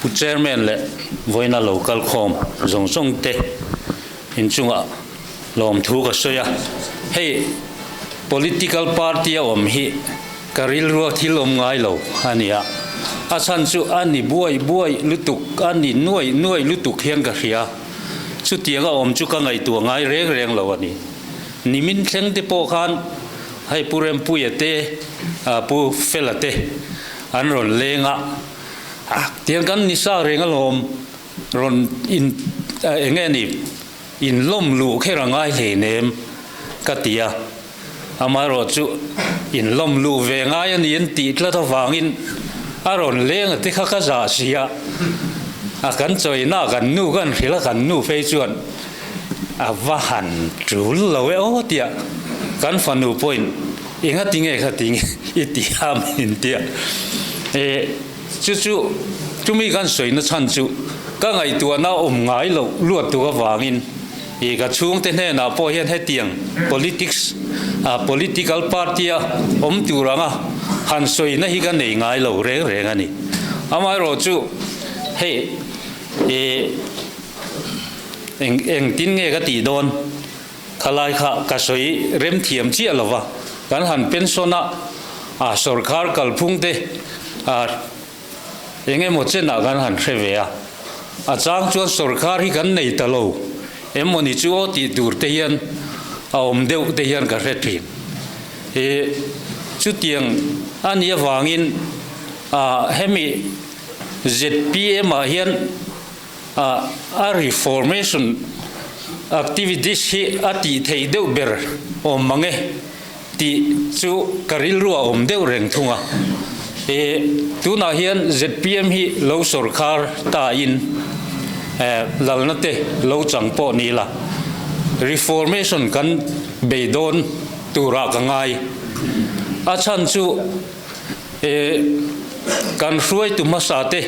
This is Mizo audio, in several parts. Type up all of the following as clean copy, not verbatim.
Pu Chairman leh vawiina lo kal khawm zawng zawng te inchungah lawmthu ka sawi a. Hei political party a awm hi ka rilrua thil awm ngai lo a ni a, a chhan chu a ni buai buai lutuk, a ni nuai nuai lutuk hian ka hria. Chutiang a awm chu ka ngaihtuah ngai reng reng lo a ni. Nimin thleng te pawh khan hei Pu Rempuia te, Pu Fela te an rawn leng a, tiang kan ni sa reng alawm rawn in eng nge ni in lawm luh kher a ngai hleinem ka ti a, amaherawh chu in lawm luh ve ngai a ni an tih tlat avangin a rawn leng a te kha ka zah si a, a kan chawina kan nu kan hrilh a kan nu phei chuan a va han tul lo e aw tia kan fanu pawhin enga tinge kha tinge i ti a min tia e chu chu chumi kan sawina chhan chu ka ngaihtuahna awm ngai loh luat tuk avangin i ka chhungte hnenah pawh hian hetiang politics a political party a awm tur anga han sawina hi ka nei ngai lo reng reng a ni amaherawh chu hei e Eng engtin nge ka tih dawn? Khalai kha ka sawi rem thiam chiah lo va, kan han pension a, a sorkar kalphung te a eng emaw chenah kan han hre ve a, a chang chuan sorkar hi kan nei ta lo em maw ni chu aw tih tur te hian a awm deuh te hian ka hre thin. E chutiang a nih avangin a hemi zpm ah hian A reformation activities hi a tih theih deuh ber awm mang e tih chu ka rilru a awm deuh reng thung a. E tunah hian zpm hi lo sawrkhar ta in lalna te lo chang pawh ni la reformation kan bei dawn turah ka ngai. A chhan chu E kan hruaitu hmasa te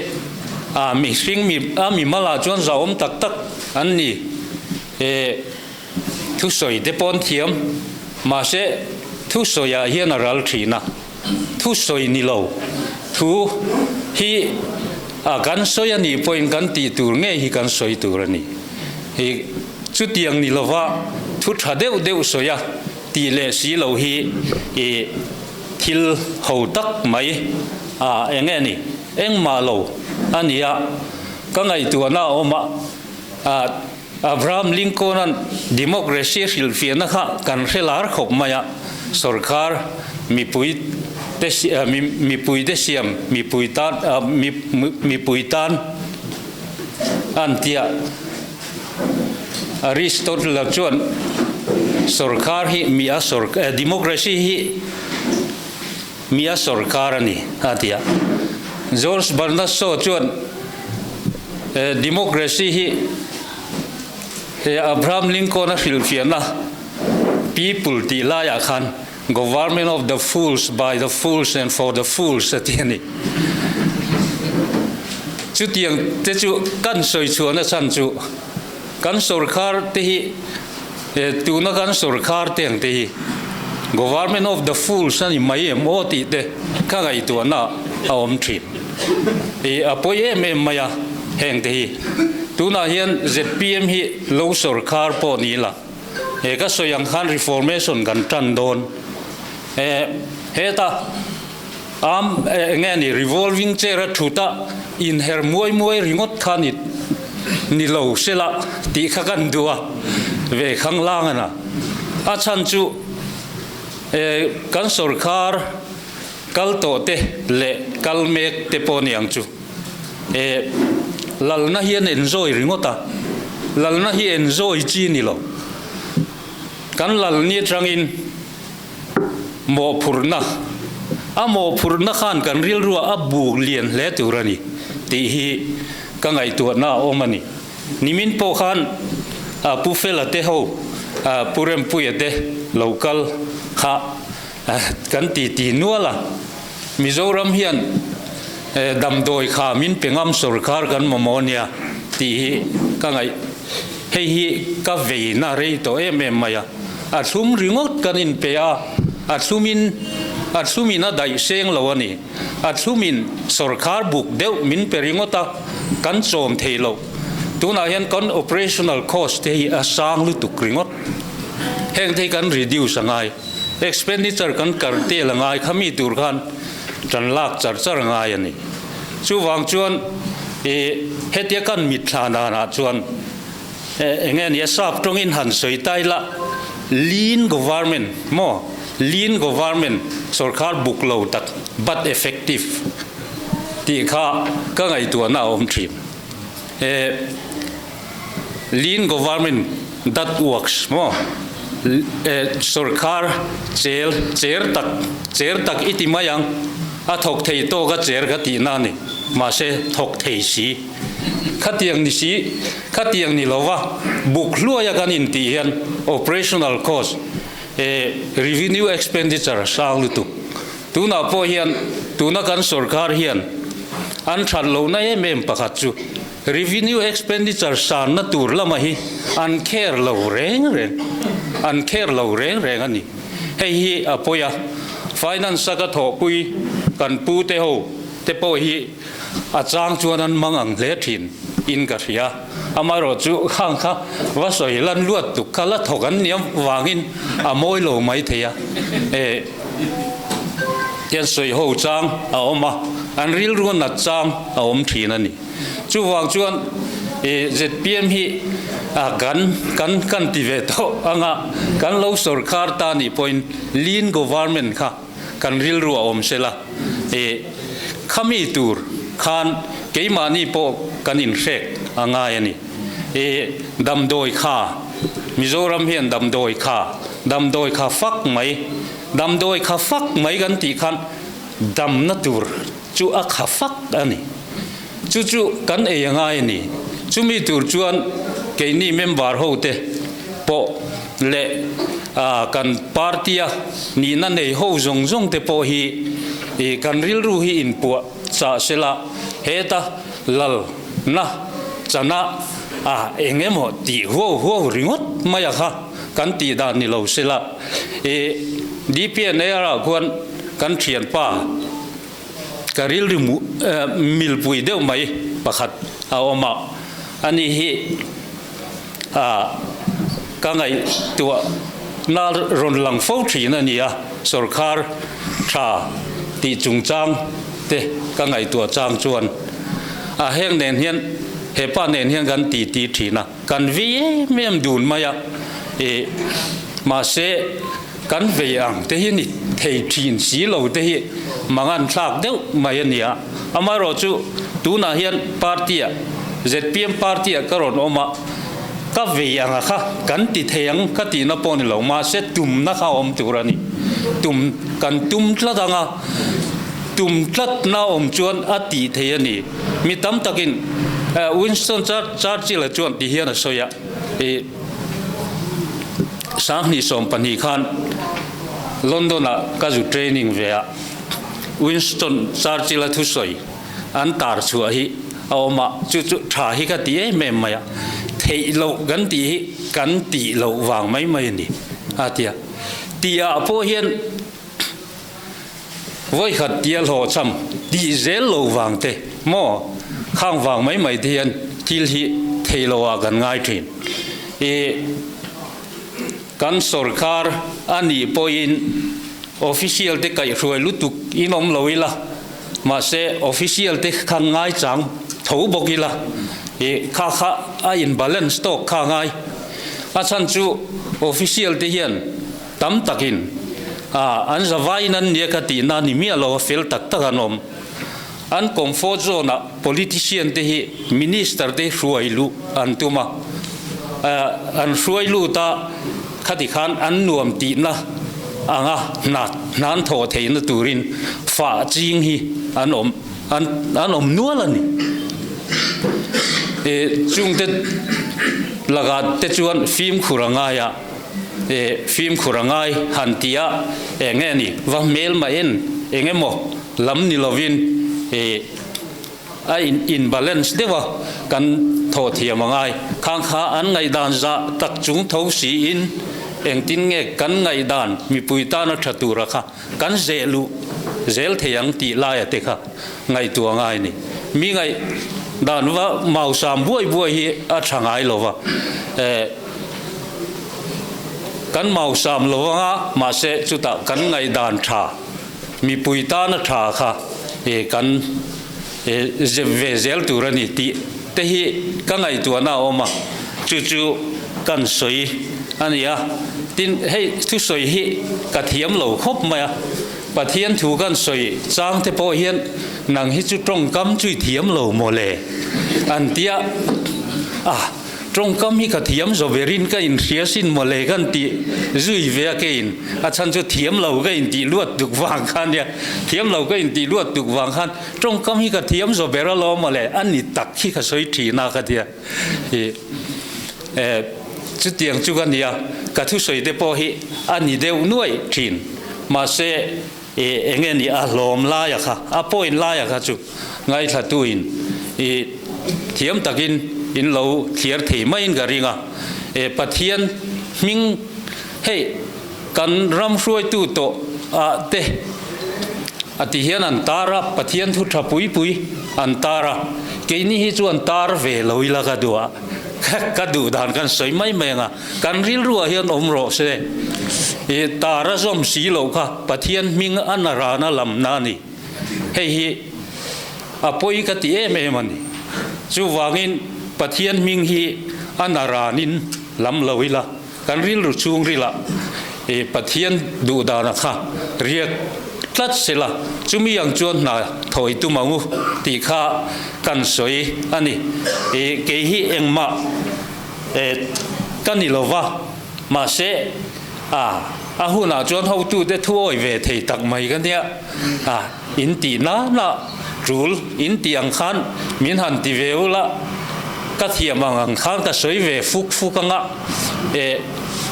a mihring mi a mimal ah chuan zahawm tak tak an ni. E thusawi te pawn thiam mahse thusawi ah hian a ral thin a, thusawi ni lo thu hi a kan sawi a nih pawhin kan tih tur ngei hi kan sawi tur a ni. E chutiang ni lova thu tha deuh deuh sawi a tih leh si lo hi e Thil ho tak mai a eng nge ni? Engmah lo a ni a, ka ngaihtuahna a awm a, Abraham Lincoln-a'n democracy a hrilhfiahna kha kan hre lar khawp mai a, sorkar mipui te mipui te siam mipui tan mipui tan an tia. Aristotle-a chuan sorkar hi mi a sawr democracy hi mi a sorkar a ni a ti a. George Bernard Shaw chuan democracy hi Abraham Lincoln-a hrilhfiahna people tih laiah khan government of the fools by the fools and for the fools a ti a ni. Chutiang te chu kan sawi chhuahna chhan chu kan sorkar te hi tuna kan sorkar te ang te hi government of the fools a ni mai em aw tih te ka ngaihtuahna a awm thin. I a pawi em em mai a heng te hi. Tunah hian zpm hi lo sorkar pawh ni la. He ka sawi ang khan reformation kan tan dawn e heta am enge ni revolving chair a thut a inher muai muai ringawt kha ni ni lo sela tih kha kan duh a ve khang lang a na a chhan chu e kan sorkar kal tawh te leh kal mek te pawh ni ang chu. E, lalna hi an enjoy ringawt a, lalna hi enjoy chi ni lo. Kan lal ni atangin mawhphurhna, a mawhphurhna khan kan rilrua a buk lian hle tur a ni tih hi ka ngaihtuahna a awm a ni. Nimin pawh khan Pu Fela te ho, Pu Rempuia te lo kal kha kan titi nual a. Mizoram hian damdawi kha min pe ngam sorkar kan mamawh nia tih hi ka ngaih. Hei hi ka veina rei tawh em em mai a. A thlum ringawt kan inpe a, a thlumin A thlumin a daih seng lo a ni. A thlumin sorkar buk deuh min pe ringawt a, kan chawm thei lo. Tunah hian kan operational cost te hi a sang lutuk ringawt. Heng te hi kan reduce a ngai. Expenditure kan curtail a ngai kha mi tur khan tan lak char char a ngai a ni. Chuvang chuan ih hetia kan mitthla danah chuan eng nge nia sap tawngin han sawi ta ila lean government maw lean government sorkar buk lo tak but effective tih kha ka ngaihtuahna a awm thin. Lean government that works maw sorkar chel cher tak cher tak i ti mai ang a thawk thei tawk a cher ka tihna a ni mahse thawk thei si khatiang ni si khatiang ni lova buk hluaia kan intih hian operational cost revenue expenditure sang lutuk Tunah pawh hian tuna kan sorkar hian an that lohna em em pakhat chu revenue expenditure sanna tur lama hi an care lo reng reng, an care lo reng reng a ni. Hei hi a pawi a, finance a ka thawhpui kan pu te ho te pawh hi a chang chuan an mang ang hle thin in ka hria. Amaherawh chu khang kha va sawi lan luat tuk kha la thawk an nia vangin a mawi lo mai thei a. Hian sawi ho chang a awm a, an rilru a nat chang a awm thin a ni. Chuvang chuan zpm hi kan kan kan ti ve tawh anga kan lo sorkar ta nih pawhin lean government kha kan rilru a awm sela khami tur khan keimahni pawh kan inhrek a ngai a ni. Damdawi kha Mizoram hian damdawi kha damdawi kha fak mai damdawi kha fak mai kan tih khan damna tur chu a kha fak a ni. Chu chu kan ei a ngai a ni. Chumi tur chuan keini member ho te pawh leh kan party a nihna nei ho zawng zawng te pawh hi kan rilru hi inpuah chah sela heta lal na chana a eng emaw tih huau huau ringawt mai a kha kan tih dan ni lo sela DPNR ah khuan kan thianpa Ka rilru milpui deuh mai pakhat a awm a, ani hi ka ngaihtuah na rawn lang fo thin a ni a, sawrkhar tha tih chungchang te ka ngaihtuah chang chuan a heng nen hian hepa nen hian kan ti ti thin a, kan vei em em dun mai a, mahse Kan vei ang te hi ni thei thin si lo te hi mangan thlak deuh mai a nia. Amaherawh chu tunah hian party ah zpm party ah ka rawn awm a, ka vei anga kha kan ti thei ang ka tihna pawh ni lo mahse tumna kha awm tur a ni. Tum kan tum tlat anga tum tlatna awm chuan a tih thei a ni. Mi tam takin Winston Churchill-a chuan ti hian a sawi a, ih. 2012 khan London-ah ka zu training ve a, Winston Churchill-a thusawi an tar chhuah hi a awm a, chu chu tha hi ka ti em em mai a, theih loh kan tih hi kan tih loh vang mai mai a ni a ti a, tihah pawh hian Vawikhat tia hlawhchham tih zel lo vang te maw khang vang mai mai te hian thil hi thei lo ah kan ngai thin. I kan sorkar a nih pawhin official te kaihhruai lutuk in awm lo ila mahse official te kha ngaichang tho bawk ila i kha kha a in balance tawk kha ngai. A chhan chu official te hian Tam takin a an zavaiin an nia ka tihna ni miah lo a fel tak tak an awm. An comfort zone ah politician te hi minister te hruai luh an tum a, an hruai lut a khati khan an nuam tihna anga hna hnan thawh theihna turin fah ching hi an awm an an awm nual a ni. Chungte lakah te chuan fimkhur a ngai a. E fimkhur a ngai han ti a, eng nge ni va hmel mah en eng emaw lam ni lovin e a in in balance deuh a kan thawh thiam a ngai. Khang kha an ngaihdan zah tak chung tho siin engtin nge kan ngaihdan mipui tana tha tura kha kan zeh luh zel thei ang tih laia te kha ngaihtuah ngai a ni. Mi ngaihdan va mausam buai buai hi a tha ngai lo va, eh kan mausam lo anga mahse chutah kan ngaihdan tha mipui tana tha kha eh kan eh zep ve zel tur a ni tih te hi ka ngaihtuahna a awm a, chu chu kan sawi a ni a. Tin, hei thusawi hi ka thiam lo khawp mai a, Pathian thu kan sawi chang te pawh hian nang hi chu tawngkam chu i thiam lo maw le an ti a, a tawngkam hi ka thiam zo berin ka inhria sin maw le kan ti zui ve a keiin a chhan chu thiam lo ka intih luat tuk vang kha nia, thiam lo ka intih luat tuk vang khan tawngkam hi ka thiam zo ber alawm maw le a ni tak hi ka sawi thin a ka ti a, ih eh chutiang chu ka nia ka thusawi te pawh hi a ni deuh nuaih thin. Mahse, i eng nge ni a hlawm laia kha, a point laia kha chu ngaithlatuin i thiam takin in lo thliar thei maiin ka ring a. E Pathian hming hei kan ram hruaitu tawh ah te a ti hian an tar a, Pathian thu tha pui pui an tar a, keini hi chuan tar ve lo ila ka duh a, ka duh dan kan sawi mai mai ang a. Kan rilruah hian awm rawh se. I tar a zawm si loh kha Pathian hming a na rana lamna a ni. Hei hi a pawi ka ti em em a ni. Chuvangin Pathian hming hi a na ranin lam lo ila, kan rilru chhungrilah i Pathian duhdana kha riak tlat sela, chumi ang chuan hna thawi tum ang u tih kha kan sawi a ni. I kei hi engmah. E, ka ni lo va, mahse, a, a hunah chuan hotute thu awi ve thei tak mai ka nia, a, in tih na na tul in tih ang khan min han ti ve ula, ka thiam ang ang khan ka sawi ve fuk fuk anga, e,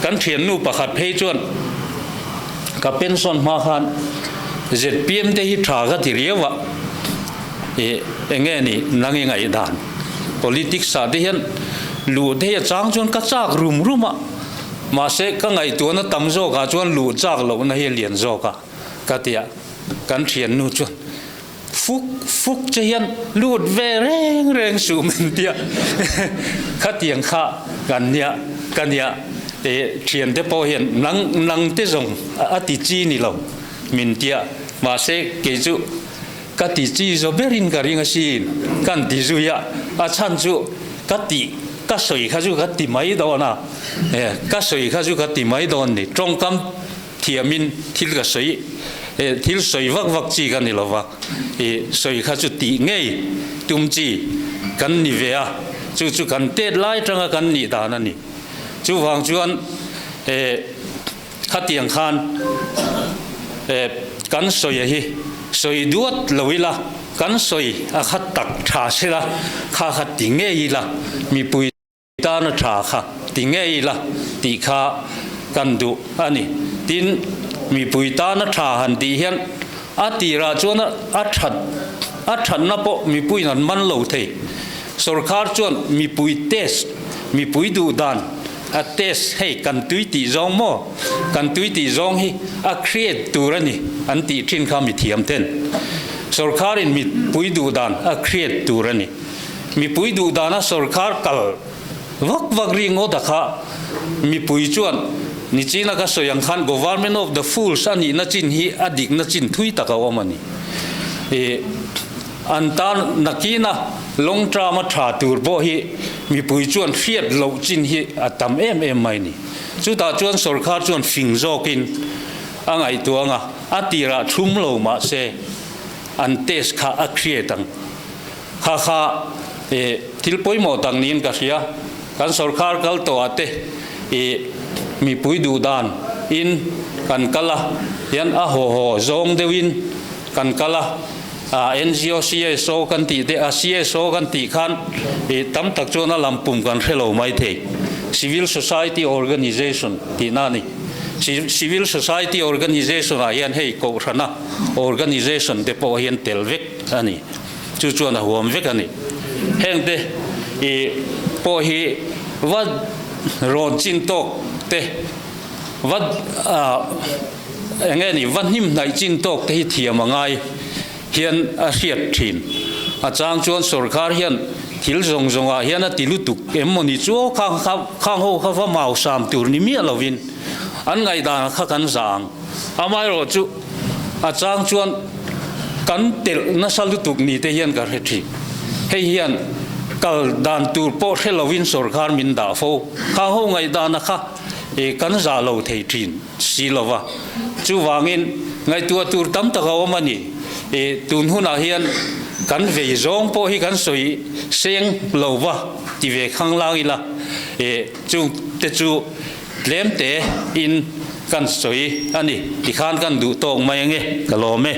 kan thiannu pakhat phei chuan ka pension hma khan zpm te hi tha ka ti riau a, e, eng nge ni nang i ngaihdan? Politics ah te hian luh te hi a chang chuan ka chak rum rum a, mahse ka ngaihtuahna tam zawkah chuan luh chak lohna hi a lian zawk a ka ti a, kan thiannu chuan fuk fuk che hian lut ve reng reng suh min ti a, khatiang kha kan nia ka nia e thiante pawh hian nang nang te zawng a ti chi ni lo min ti a, mahse kei chu Ka ti chi zo berin ka ring asin, kan ti zui a, a chhan chu ka tih ka sawi kha chu ka ti mai dawn a, e ka sawi kha chu ka ti mai dawn ni, tawngkam thiamin thil ka sawi e thil sawi vak vak chi ka ni lo va, e sawi kha chu tih ngei tum chi kan ni ve a, chu chu kan tet lai atanga kan nih dan a ni. Chuvang chuan e. Khatiang khan kan sawi a hi sawi duat lo ila, kan sawi a kha tak tha sela, kha kha ti ngei ila, mipui tana tha kha ti ngei ila tih kha kan duh a ni. Tin, mipui tana tha han tih hian a tirah chuan a that a thatna pawh mipuiin an man lo thei. Sorkar chuan mipui test, mipui duh dan, A test hei kan tui tih zawng maw? Kan tui tih zawng hi a create tur a ni an tih thin kha mithiam ten. Sorkharin mipui duh dan a create tur a ni. Mipui duh dana sorkhar kal vak vak ri ngawt a kha mipui chuan nichina ka sawi ang khan government of the fools a nihna chin hi a dikna chin thui tak a awm a ni. Ih an tan nakina long term a tha tur pawh hi Mipui chuan hriat loh chin hi a tam em em mai ni. Chutah chuan sorkar chuan fing zawkin a ngaihtuah ang a, a tirah thum lo mah se an test kha a create ang. Kha kha thil pawimawh tak niin ka hria. Kan sorkar kal tawh ah te mipui duh dan in kan kal a, hian a haw haw zawng deuhin kan kal a. A NGO CSO kan tih te a CSO kan tih khan ih tam tak chuan a lam pum kan hre lo mai thei. Civil Society Organization tihna a ni. Civil Society Organization ah hian hei kohhrana organization te pawh hian tel vek a ni. Chu chuan a huam vek a ni. Heng te ih pawh hi va rawn chin tawk te. Va eng nge ni, va hnim hnaih chin tawk te hi thiam a ngai hian a hriat thin. A chang chuan sorkar hian thil zawng zawngah hian a ti lutuk em maw ni chu aw khang kha khang ho kha va mau sam tur ni miah lovin an ngaihdan kha kan za ang. Amaherawh chu a chang chuan kan telh nasa lutuk ni te hian ka hre thin. Hei hian kal dan tur pawh hre lovin sorkar min dah fo. Khang ho ngaihdana kha E kan zah lo thei thin si lo va, chuvangin ngaihtuah tur tam tak a awm a ni. E tun hunah hian kan vei zawng pawh hi kan sawi seng lo va ti ve khang lang ila, e chung te chu tlem te in kan sawi a ni tikhan kan duh tawk mai ange ka lawm e.